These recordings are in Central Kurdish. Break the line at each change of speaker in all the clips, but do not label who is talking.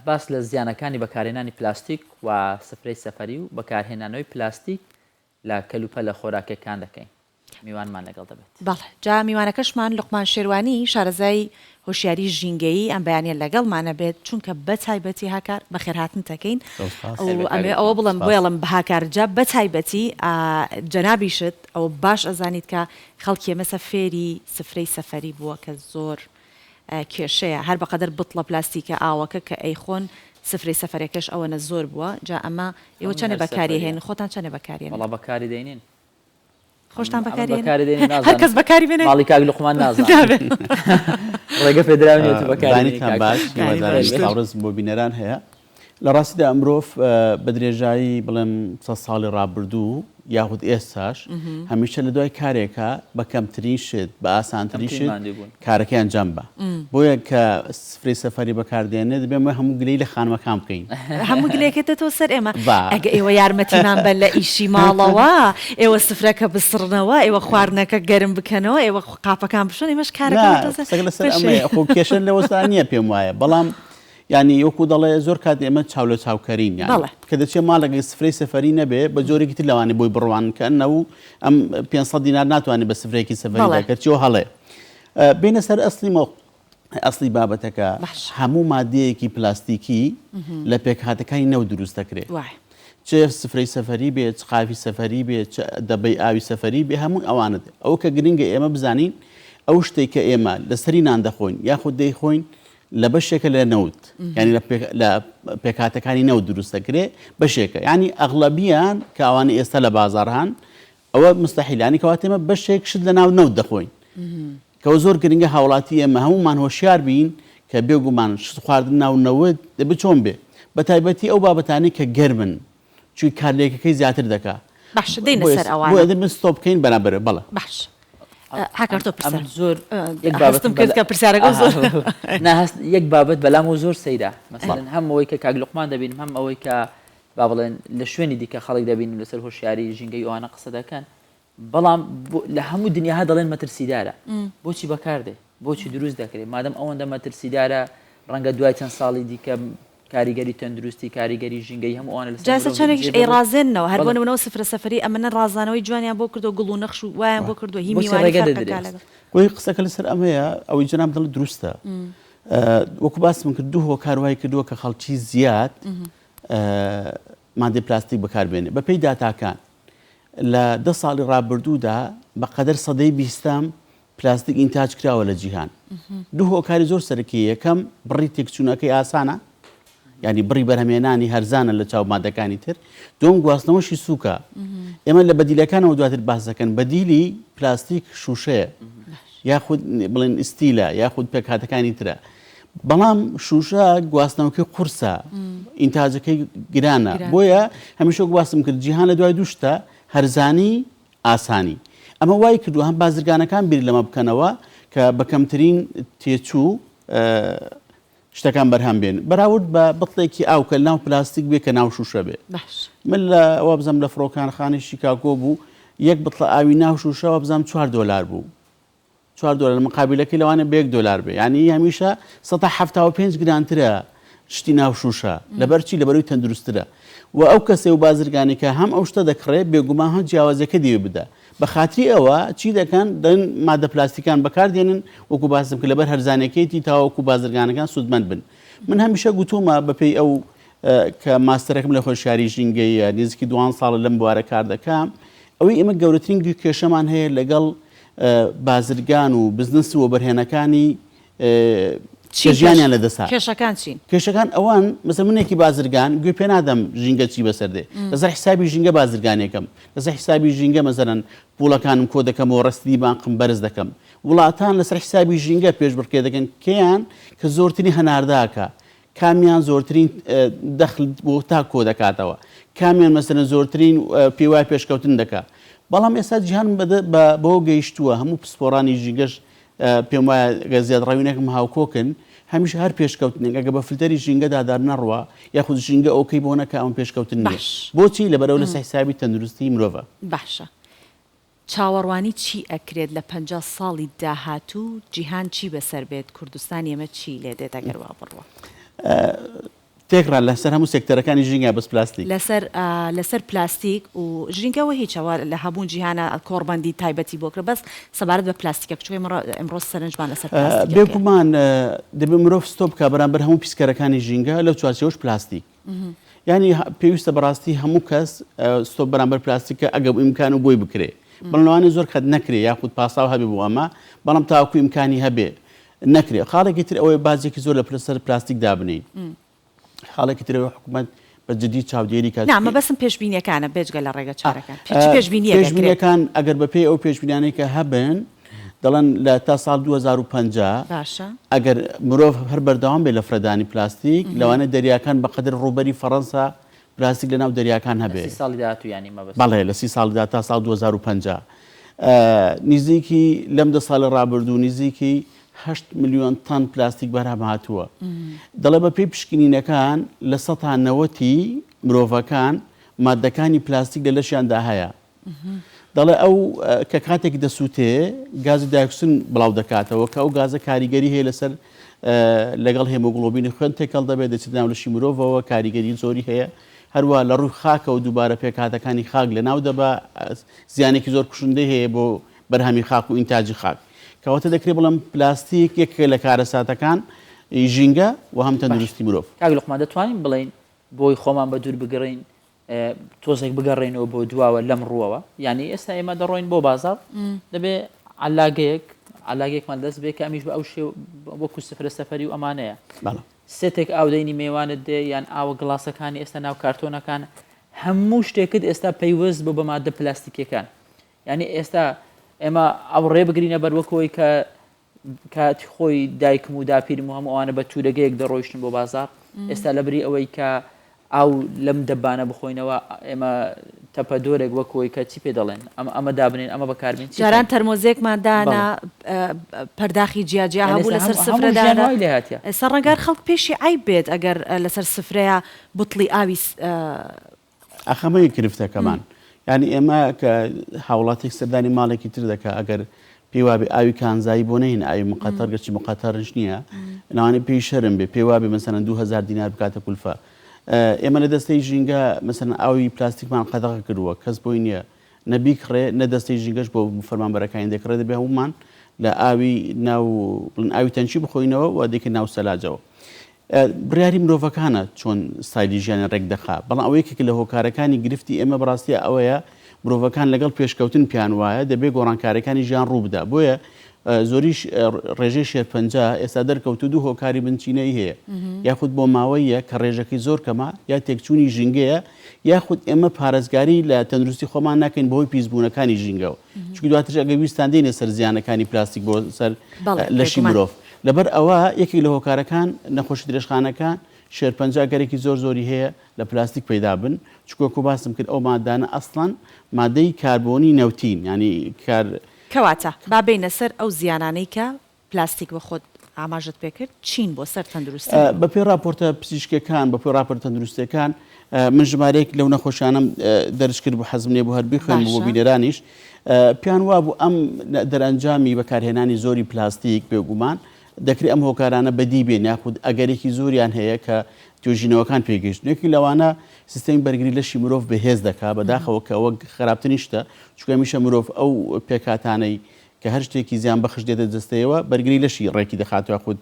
باس لە زیانەکانی بەکارهێنانی پلاستیک و سفرەی سەفەری و بەکارهێنانەوەی پلاستیک لە کەلوپەلە خۆراکیەکان دەکەین. میوانمان لەگەڵ دەبێت.
بەڵێ جا میوانەکەشمان لوقمان شێروانی شارەزای هۆشیاری ژینگەیی ئەم بەیانیە لەگەڵمانە بێت چونکە بە تایبەتی هاکار بەخێرهاتنت ئەکەین و ئەمەوێ ئەوە بڵێم بۆیەڵێم هاکار جا بە تایبەتی جەنابیشت ئەوە باش ئەزانیت کە خەڵکی ئێمەسە فێری سفرەی سەفەری بووە کە زۆر کێشەیە هەر بەقەدەر بتڵە پلاستیکە ئاوەکە کە ئەیخۆن سفرەی سەفەرەکەش ئەوەنە زۆر بووە جا ئەمە ئێوە چەنێ بەکاری هێن خۆتان چەنێ بەکاری
وەڵا بەکاری دەینین.
خۆشتان بەکاری هەر کەس بەکاری بێنێ
ماڵی کاک لوقمان نازانم ڕێگە پێدراو نیە تو بەکاری بێنی
کاک باش هیوادارم سڵاو بۆ بینەران هەیە لە ڕاستیدا مرۆڤ بە درێژایی بڵێم سە ساڵی ڕابردوو یاخود ئێستاش هەمیشە لە دوای کارێکە بە کەمترین شت بە ئاسانترین شت کارەکەی ئەنجام بە بۆیە کە سفرەی سەفەری بەکاردێنێ دەبێ ئێمە هەموو گلەی لە خانمەکان بکەین.
هەموو گلەیەکە دێتەوە سەر ئێمە. ئەگە ئێوە یارمەتیمان بەن لە ئیشی ماڵەوە، ئێوە سفرەکە بسڕنەوە، ئێوە خواردنەکە گەرم بکەنەوە، ئێوە قاپەکان بشۆن، ئێمەش کارەکەمان
تۆزێ قسەکە لەسەر ئەمەیە خۆ کێشە لەوەستا نییە پێم وایە بەڵام یانی وەکو دەڵێ زۆر کات ئێمە چاو لە چاوکەرین یان کە دەچێ ماڵێک سفرەی سەفەری نەبێ بە جۆرێکی تر لەوانەیە بۆی بڕوان کە ئەنە و ئەم 500 دینار ناتوانێت بە سفرەیەکی سەفەری دەکەچیەوە هەڵێ بینە سەر ئەسلی مەو ئەسڵی بابەتەکە هەموو مادەیەکی پلاستیکی لە پێکهاتەکانی نەوت دروست دەکرێت چ سفرەی سەفەری بێ چ قاپی سەفەری بێ چ دەبەی ئاوی سەفەری بێ هەموو ئەوانت ئەوە کە گرنگە ئێمە بزانین ئەو شتێک کە ئێمە لەسەری نان دەخۆین یاخود دەیخۆین لە بەشێکە لە نەوت ینی لە پێکهاتەکانی نەوت دروست دەکرێت بەشێکە ینی ئەغلبیان کە ئەوانە ئێستا لە بازاڕ هەن ئەوە مستحیل ینی کەواتە ئێمە بەشێک شت لە ناو نەوت دەخۆین کەوە زۆر گرنگە هاوڵاتی ئێمە هەموومان هۆشیار بین کە بێگومان شت خواردن ناو نەوت دەبێت چۆن بێ بە تایبەتی ئەو بابەتانەی کە گەرمن چون کارلێکەکەی زیاتر دەکا
باشە دێینە سەر ئەوانە
بۆیە دەبێت ستۆپ بکەین بەرامبەر بەڵێ
باش هاکار تۆ پرسیار
ئەمن زۆر یەک بابەتم
هەستم کرد کە پرسیارەکە زۆر
نا هەست یەک بابەت بەلامەوە زۆر سەیرە مەسەلەن هەم ئەوەی کە کاک لوقمان دەبینم هەم ئەوەی کە با بڵێن لە شوێنی دیکە خەڵک دەبینم لەسەر هۆشیاری ژینگەی ئەوانە قسە دەکەن بەڵام لە هەموو دنیا دەڵێن مەترسیدارە بۆچی بەکاردێ بۆچی دروست دەکرێت مادەم ئەوەندە مەترسیدارە ڕەنگە دوای چەند ساڵی دیکە کاریگەری تەندروستی کاریگەری ژینگەی هەموو ئەوانە لەسەر
جا ئێستا
مرۆڤ
چەندێکیش
جێ بێت.
ئەیڕازێننەوە هەر بۆ
بەڵێ.
نمونە سفرە سەفەری ئەمەنە ڕازانەوەی جوانیان بۆ کردووە گوڵ و نەخش و وایان بۆ کردووە هی
بۆچی
میوانی
ڕێگە
فەرقەکە
دەدرێت؟
لەگەڵ
خۆی قسەکە لەسەر ئەمەیە ئەوەی جەناب دەڵێت دروستە وەکو باسم کرد دوو هۆکار وای کردووە کە خەڵکی زیاد مادەی پلاستیک بەکاربێنێ بەپێی داتاکان لە دە ساڵی ڕابردوودا بە قەدەر سەدەی بیستەم پلاستیک ئینتاج کراوە لە جیهان. دوو هۆکاری زۆر سەرەکی یەکەم بڕی تێکچوونەکەی ئاسانە یعنی بڕی بەرهەمێنانی هەرزانە لە چاو مادەکانی تر دوم گواستنەوەشی سووکە ئێمە لە بەدیلەکانەوە دواتر باس دەکەن بەدیلی پلاستیک شوشەیە یاخود بڵێن ئیستیلە یاخود پێکهاتەکانی ترە بەڵام شوشە گواستنەوەکەی قورسە ئینتاجەکەی گرانە بۆیە هەمیشە باسم کرد جیهان لە دوای دوشتە هەرزانی ئاسانی ئەمە وای کردو هەم بازرگانەکان بیر لەمە بکەنەوە کە بە کەمترین تێچوو شتەکان بەرهەم بێن بەراورد بە بتڵێکی ئاو کە ناو پلاستیک بێ کە ناو شوشە بێ من لە وابزانم لە فڕۆکانخانەی شیکاگۆ بوو یەک بتڵە ئاوی ناو شوشە وابزانم چوار دۆلار بوو چوار دۆلار مقابلەکەی لەوانەیە بە یەک دۆلار بێ یانی هەمیشە 175 گرانترە شتی ناو شوشە لەبەر چی لەبەرەوەی تەندروستترە و ئەو کەسێ و بازرگانی کە هەم ئەو شتە دەکڕێ بێگومان هەم جیاوازیەکە دەوێ بدا بە خاتری ئەوە چی دەکەن دەن مادە پلاستیکان بەکار دێنن وەکو باسم کرد لەبەر هەرزانەکەیتی تاوەکو بازرگانەکان سوودمەند بن من هەمیشە گوتومە بەپێی ئەو کە ماستەرەکەم لە هۆشیاری ژینگەیە نزیکی دوان ساڵە لەم بوارە کار دەکەم ئەوەی ئێمە گەورەترین کێشەمان هەیە لەگەڵ بازرگان و بزنس و وەبەرهێنەکانی
چی
ژیانیان لە دەسا
کێشەکان چین؟
کێشەکان ئەوان مەسە منێکی بازرگان گوێ پێ نادەم ژینگە چی بەسەر دێ لەسەر حیسابی ژینگە بازرگانێکم لەسەر حیسابی ژینگە مەسەلەن پوڵەکانم کۆ دەکەمەوە ڕەسیدی بانقم بەرز دەکەم وڵاتان لەسەر حیسابی ژینگە پێشبڕکێ دەکەن کێیان کە زۆرترین هەنارداکە کامیان زۆرترین دەخل بۆ تاک کۆ دەکاتەوە کامیان مەسەلەن زۆرترین پێی وایە پێشکەوتن دەکا بەڵام ئێستا جیهان بەوە گەیشتووە هەموو پسپۆڕانی ژینگەش پێم وایە گەر زیادڕەوی نەکەم هاوکۆکن هەمیشە هەر پێشکەوتنێک ئەگە بە فلتەری ژینگەدا دەرنەڕوا یاخود ژینگە ئۆکەی بۆ نەکا ئەمە پێشکەوتن نییە
باش
بۆچی لەبەرئەوە لەسەر حیسابی تەندروستی مرۆڤە.
باشە چاوەڕوانی چی ئەکرێت لە 50 ساڵی داهاتوو جیهان چی بەسەر بێت کوردستانی ئێمە چی لێ دێت ئەگەر وا بڕوا؟
تێکڕا لەسەر هەموو سێکتەرەکانی ژینگە بەس پلاستیک.
لەسەر لەسەر پلاستیک و ژینگە وە هیچ ئەوە لە هەموو جیهانا کۆڕبەندی تایبەتی بۆ کرا بەس سەبارەت بە پلاستیکە چونکە ئێمە ئێمڕۆ سەرنجمان لەسەر پلاستیکەکەیە.
بێگومان دەبێ مرۆڤ ستۆپ بکا بەرامبەر هەموو پیسکەرەکانی ژینگە لەو چوارچێوەش پلاستیک. یانی پێویستە بەڕاستی هەموو کەس ستۆپ بەرامبەر پلاستیک کە ئەگەر ئیمکان و بۆی بکرێ بەڵام لەوانەیە زۆر کات نەکرێ یاخود پاساو هەبێ بۆ ئەمە بەڵام تاوەکو ئیمکانی هەبێ نەکرێ خاڵێکی تر ئەوەیە باجێکی زۆر لە سەر پلاستیک دابنێین خاڵێکی تر ئەوەیە حکومەت بە جدی چاودێری کات
نا مەبەستم پێشبینیەکانە بێجگە لە ڕێگە چارەکان چ پێشبینیەک ئەکرێت؟
پێشبینیەکان ئەگەر بەپێی ئەو پێشبینانەی کە هەبن دەڵێن لە تا ساڵ 2050
باشە.
ئەگەر مرۆڤ هەر بەردەوام بێت لە فرەدانی پلاستیک لەوانەیە دەریاکان بەقەدر ڕووبەری فەڕەنسا پلاستیک لەناو دەریاکان
هەبێ. لە سی ساڵی داهاتوو یانی مەبەستت؟
بەڵێ لە سی ساڵی داهاتوو تا ساڵ 2050. نزیکی لەم دە ساڵی ڕابردوو نزیکی هەشت ملیۆن تەن پلاستیک بەرهەم هاتووە. دەڵێ بە پێی پشکنینەکان لە سەتا نەوەتی مرۆڤەکان ماددەکانی پلاستیک لە لەشیاندا هەیە. دەڵێ ئەو کە کاتێک دەسووتێ گازی دایۆکسین بڵاو دەکاتەوە کە ئەو گازە کاریگەری هەیە لەسەر لەگەڵ هێمۆگڵۆبینی خوێن تێکەڵ دەبێت دەچێت ناو لەشی مرۆڤەوە کاریگەری زۆری هەیە هەروە لە ڕووی خاکەوە دووبارە پێکهاتەکانی خاک لە ناو دەبا زیانێکی زۆر کوشندەی هەیە بۆ بەرهەمی خاک و ئینتاجی خاک کەواتە دەکرێت بڵێم پلاستیک یەکێکە لە کارەساتەکان ژینگە و هەم تەندروستی مرۆڤ.
کاک لوقمان دەتوانین بڵێین بۆی خۆمان بە دوور بگرین تۆزێک بگەڕێینەوە بۆ دواوە لەم ڕووەوە یعنی ئێستا ئێمە دەڕۆین بۆ بازاڕ دەبێ علاگەیەک علاگێکمان دەست بێ کە ئەمیش بە ئەو شێ وەکو سفرە سەفەری و ئەمانەیە سێتێک ئاو دەینی مێوانت دێ یان ئاوە گڵاسەکانی ئێستا ناو کارتۆنەکان هەموو شتێکت ئێستا پەیوەست بۆ بە مادە پلاستیکیەکان یعنی ئێستا ئێمە ئەو ڕێ بگرینە بەر وەکەوەی کە کاتی خۆی دایکم و داپیرم و هەموو ئەوانە بە تورەگەیەک دەڕۆیشتن بۆ بازاڕ ئێستا لەبری ئەوەی کە ئاو لەم دەبانە بخۆینەوە ئێمە تەپە دۆرێک وەک ئەوەی کە چی پێ دەڵێن ئەمە ئەمە دابنێن ئەمە بەکاربێن
چی جاران بکەین؟ تەرمۆزێکمان دانا
بەڵێ.
پەرداخی جیا جیا
یانی
هەبوو
ئێستا
لەسەر
هەموو
سفرە
هەموو ژیان
دانا
وای لێ هاتیە.
ئێستا ڕەنگە هەر خەڵک پێشی عەیب بێت ئەگەر لەسەر سفرەیا بوتڵی ئاوی
ئاخ ئەمەیە گرفتەکەمان یانی ئێمە کە هاوڵاتێک سەردانی ماڵێکی تر دەکا ئەگەر پێی وابێ ئاوی کانزایی بۆ نەهێنێ ئاوی مقەتەر گەرچی مقەتەرش نییە لەوانەیە پێی شەرم بێ پێی وابێ مەسەلەن 2000 دینار بکاتە کولفە ئێمە لە دەستەی ژینگە مەسەلەن ئاوی پلاستیکمان قەدەغە کردووە کەس بۆی نییە نە بیکڕێ نە دەستەی ژینگەش بۆ فەرمانبەرەکانی دەکڕێ دەبێ هەموومان لە ئاوی ناو بڵێن ئاوی تەنکی بخۆینەوە و دەیکەین ناو سەلاجەوە بڕیاری مرۆڤەکانە چۆن ستایلی ژیانیان ڕێک دەخا، بەڵام ئەوە یەکێکە لە هۆکارەکانی گرفتی ئێمە بەڕاستی ئەوەیە مرۆڤەکان لەگەڵ پێشکەوتن پێیان وایە دەبێ گۆڕانکاریەکانی ژیان ڕوو بدا بۆیە زۆریش ڕێژەی شێرپەنجە ئێستا دەرکەوتوو دوو هۆکاری بنچینەیی هەیە یاخود بۆ ماوەیە کە ڕێژەکەی زۆر کەمە یا تێکچوونی ژینگەیە یاخود ئێمە پارێزگاری لە تەندروستی خۆمان ناکەین بەهۆی پیسبوونەکانی ژینگەوە چونکە دواترش ئەگەر ویستان دێینە سەر زیانەکانی پلاستیک بۆ سەر لەشی مرۆڤ لەبەر ئەوە یەکێک لە هۆکارەکان نەخۆشی درێژخانەکان شێرپەنجە ئەگەرێکی زۆر زۆری هەیە لە پلاستیک پەیدا بن چونکە وەکو باسم کرد ئەو مادانە ئەسڵەن مادەی کاربۆنی نەوتین یانی کار
کەواتە با بێینە سەر ئەو زیانانەی کە پلاستیک وە خۆت ئاماژەت پێ کرد چین بۆ سەر تەندروستی مرۆڤ؟
بەپێی ڕاپۆرتە پزیشکیەکان، بەپێی ڕاپۆرتە تەندروستیەکان من ژمارەیەک لەو نەخۆشانەم دەرج کرد بوو حەزم لێ بوو هەر بیخوێنم بۆ
باشە.
بینەرانیش پێیان وابوو ئەم دەرئەنجامی بەکارهێنانی زۆری پلاستیک بێگومان دەکرێت ئەم هۆکارانە بەدی بێن یاخود ئەگەرێکی زۆریان هەیە کە توێژینەوەکان پێگەیشتن یەکی لەوانە سیستەمی بەرگری لەشی مرۆڤ بەهێز دەکا بەداخەوە کە ئەوە خراپترین شتە چونکە هەمیشە مرۆڤ ئەو پێکهاتانەی کە هەر شتێکی زیان بەخش دێتە جەستەیەوە بەرگری لەشی ڕێکی دەخات یاخود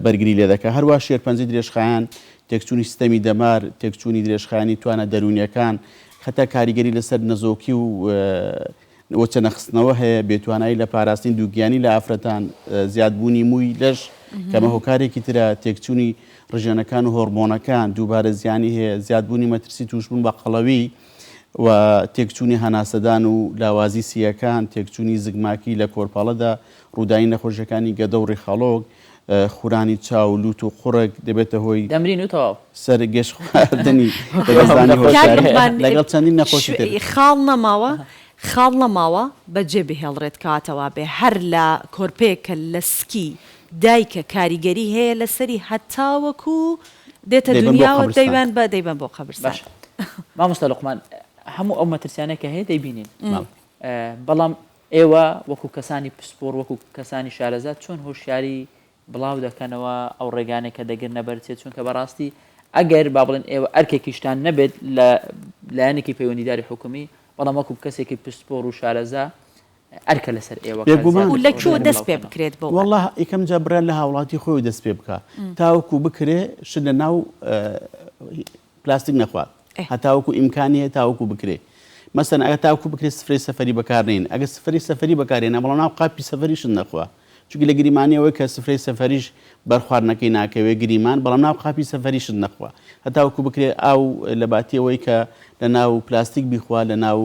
بەرگری لێ دەکات هەروا شێرپەنجەی درێژخایەن تێکچوونی سیستەمی دەمار تێکچوونی درێژخایەنی توانا دەروونیەکان هەتا کاریگەری لەسەر نەزۆکی و وەچە نەخستنەوە هەیە بێتوانایی لە پاراستنی دووگیانی لە ئافرەتان زیادبوونی مووی لەش کەمە هۆکارێکی ترە تێکچوونی ڕژێنەکان و هۆرمۆنەکان دووبارە زیانی هەیە زیادبوونی مەترسی تووشبوون بە قەڵەوی و تێکچوونی هەناسەدان و لاوازی سییەکان، تێکچوونی زگماکی لە کۆرپەڵەدا، ڕوودانی نەخۆشیەکانی گەدە و ڕیخەڵۆک، خورانی چاو، لوت و قوڕگ، دەبێتە هۆی
دەمرین و تەواو.
سەر گێژ خواردنی لەدەستدانی
کاک
هۆشیاری
لوقمان
لەگەڵ چەندین نەخۆشی تر.
خاڵ نەماوە خاڵ نەماوە بەجێ بهێڵرێت کەواتە وابێ هەر لە کۆرپەیەک کە لە سکی دایکە کاریگەری هەیە لەسەری هەتاوەکو دێتە
دەیبەن بۆ
دونیاوە
قەبرستان.
دەیبەن بە دەیبەن بۆ قەبرستان.
باشە مامۆستا لوقمان هەموو ئەو مەترسیانە کە هەیە دەیبینین
بەڵێ.
بەڵام ئێوە وەکو کەسانی پسپۆڕ وەکو کەسانی شارەزا چۆن هۆشیاری بڵاو دەکەنەوە ئەو ڕێگانەی کە دەگرنە بەر چیە چونکە بەڕاستی ئەگەر با بڵێن ئێوە ئەرکێکیشتان نەبێت لە لایەنێکی پەیوەندیداری حکومی، بەڵام وەکو کەسێکی پسپۆڕ و شارەزا ئەرکە لەسەر ئێوە کە
بێگومان.
و
زیاتر
لە کوێوە
هۆشیاری
دەست
بڵاو
پێ
بکەنەوە.
بکرێت بۆ ئەرک؟
وەڵا یەکەم جار بڕیار لە هاوڵاتی خۆیەوە دەست پێ بکا تاوەکو بکرێ شت لە ناو پلاستیک نەخوات هەتاوەکو ئیمکانی هەیە تاوەکو بکرێ مەسەن ئەگەر تاوەکو بکرێ سفرەی سەفەری بەکار نین ئەگەر سفرەی سەفەری بەکارهێنا بەڵام ناو قاپی سەفەریشت نەخوا چونکە لە گریمانی ئەوەی کە سفرەی سەفەریش بەر خواردنەکەی ناکەوێ گریمان بەڵام ناو قاپی سەفەریشت نەخوا هەتاوەکو بکرێ ئاو لە باتی ئەوەی کە لە ناو پلاستیک بیخوا لە ناو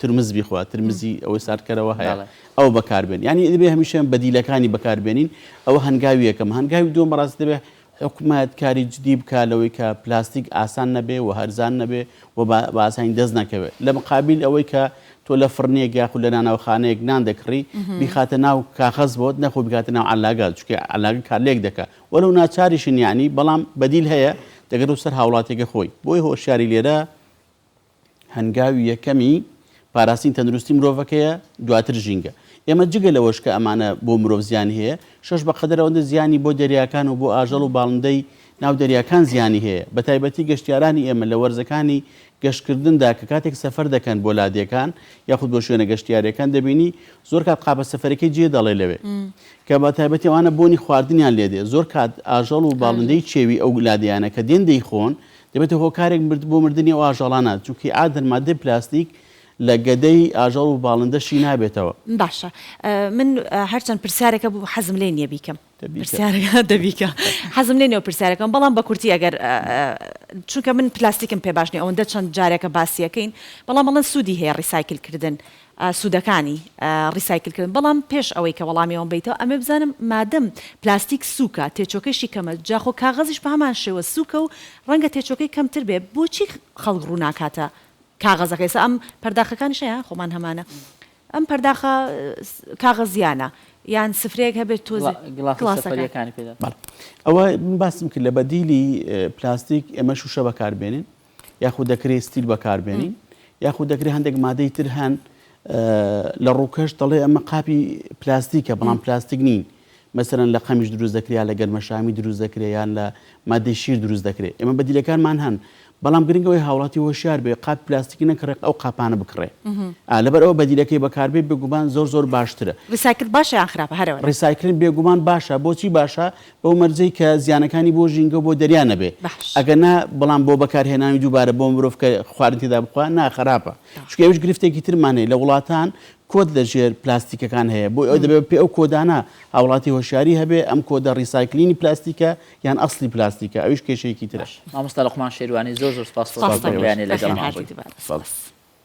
ترمز بیخوا ترمزی ئەوەی ساردکەرەوە هەیە ئەو بەکاربێن یعنی دەبێ هەمیشە بەدیلەکانی بەکاربێنین ئەوە هەنگاوی یەکەم هەنگاوی دووەم بەڕاستی دەبێ حکومەت کاری جدی بکا لەوەی کە پلاستیک ئاسان نەبێ و هەرزان نەبێ و بە ئاسانی دەست نەکەوێ. لە مقابیل ئەوەی کە تۆ لە فڕنێک یاخود لە نانەواخانەیەک نان دەکڕی بیخاتە ناو کاخەز بۆت نەخۆ بیکاتە ناو عەلاگە چونکە عەلاگە کارلێک دەکا وەلەو ناچاریشن یانی بەڵام بەدیل هەیە دەگەرێتەوە سەر هاوڵاتیەکە خۆی بۆیە هۆشیاری لێرە هەنگاوی یەکەمی پاراستنی تەندروستی مرۆڤەکەیە، دواتر ژینگە. ئێمە جگە لەوەش کە ئەمانە بۆ مرۆڤ زیانی هەیە، شەش بە قەدەر ئەوەندە زیانی بۆ دەریاکان و بۆ ئاژەڵ و باڵندەی ناو دەریاکان زیانی هەیە. بە تایبەتی گەشتیارانی ئێمە لە وەرزەکانی گەشتکردندا کە کاتێک سەفەر دەکەن بۆ لادێکان یاخود بۆ شوێنە گەشتیارییەکان دەبینی زۆر کات قاپە سەفەرەکەی جێ دەڵێ لەوێ کە بە تایبەتی ئەوانە بۆنی خواردنیان لێ دێ. زۆر کات ئاژەڵ و باڵندەی کێوی ئەو لادێیانە کە دێن دەیخۆن دەبێتە هۆکارێک بۆ مردنی ئەو ئاژەڵانە، چونکی عادەتەن ماددەی پلاستیک لە گەدەی ئاژەڵ و باڵندە شی نابێتەوە.
باشە من هەرچەند پرسیارێکە بوو حەزم لێ نییە بیکەم پرسیارەکە دەبیکە حەزم لێ نییە پرسیارەکەم بەڵام بە کورتی ئەگەر چونکە من پلاستیکم پێ باش نیە ئەوەندە چەند جارێکە باسیەکەین بەڵام ئەڵێن سوودی هەیە ڕیسایکل کردن سوودەکانی ڕیسایکل کردن بەڵام پێش ئەوەی کە وەڵامی ئەوەم بەیتەوە ئەمەوێ بزانم مادەم پلاستیک سووکە تێچۆکەیشی کەمە جا خۆ کاغەزیش بە هەمان شێوە سووکە و ڕەنگە تێچۆکەی کەمتر بێ بۆچی خەڵک ڕوو ناکاتە کاغەزەکە ئێستا ئەم پەرداخەکانیش هەیە خۆمان هەمانە ئەم پەرداخە کاغەزیانە یان سفرەیەک هەبێت تۆزێ
گڵاسی
گڵاسەکان.
سەفەریەکانی پێدا.
بەڵێ ئەوە من باسم کرد لە بەدیلی پلاستیک ئێمە شوشە بەکاربێنین یاخود دەکرێت ستیل بەکاربێنین یاخود دەکرێت هەندێک مادەی تر هەن لە ڕووکەش دەڵێ ئەمە قاپی پلاستیکە بەڵام پلاستیک نین مەسەرەن لە قەمیش دروست دەکرێت یا لە گەرمەشامی دروست دەکرێت یان لە مادەی شیر دروست دەکرێت ئێمە بەدیلەکانمان هەن بەڵام گرنگەوەی هاوڵاتی هۆشیار بێ قاپ پلاستیکی نەکڕێت ئەو قاپانە بکڕێ لەبەر ئەوە بەدیلەکەی بەکاربێ بێگومان زۆر زۆر باشترە.
ڕیسایکل باشە یان خراپە هەرەوەنە؟
ڕیسایکلین بێگومان باشە بۆچی باشە بەو مەرجەی کە زیانەکانی بۆ ژینگە و بۆ دەریا نەبێ
باش.
ئەگەر نا بەڵام بۆ بەکارهێنانی دووبارە بۆ مرۆڤ کە خواردن تێدا بخوا نا خراپە چونکە ئەویش گرفتێکی ترمان هەیە لە وڵاتان کۆد لە ژێر پلاستیکەکان هەیە بۆی ئەو دەبێ پێ ئەو کۆدانە هاوڵاتی هۆشیاری هەبێ ئەم کۆدە ڕیسایکلینی پلاستیکە یان ئەسڵی پلاستیکە ئەویش کێشەیەکی ترە.
مامۆستا لوقمان شێروانی زۆر زۆر سپاس
سپاس
بۆ
دەکەم.
بەیانی
بەخێر
لەگەڵمان
هاتیت
بوویت.
دووبارە سپاس.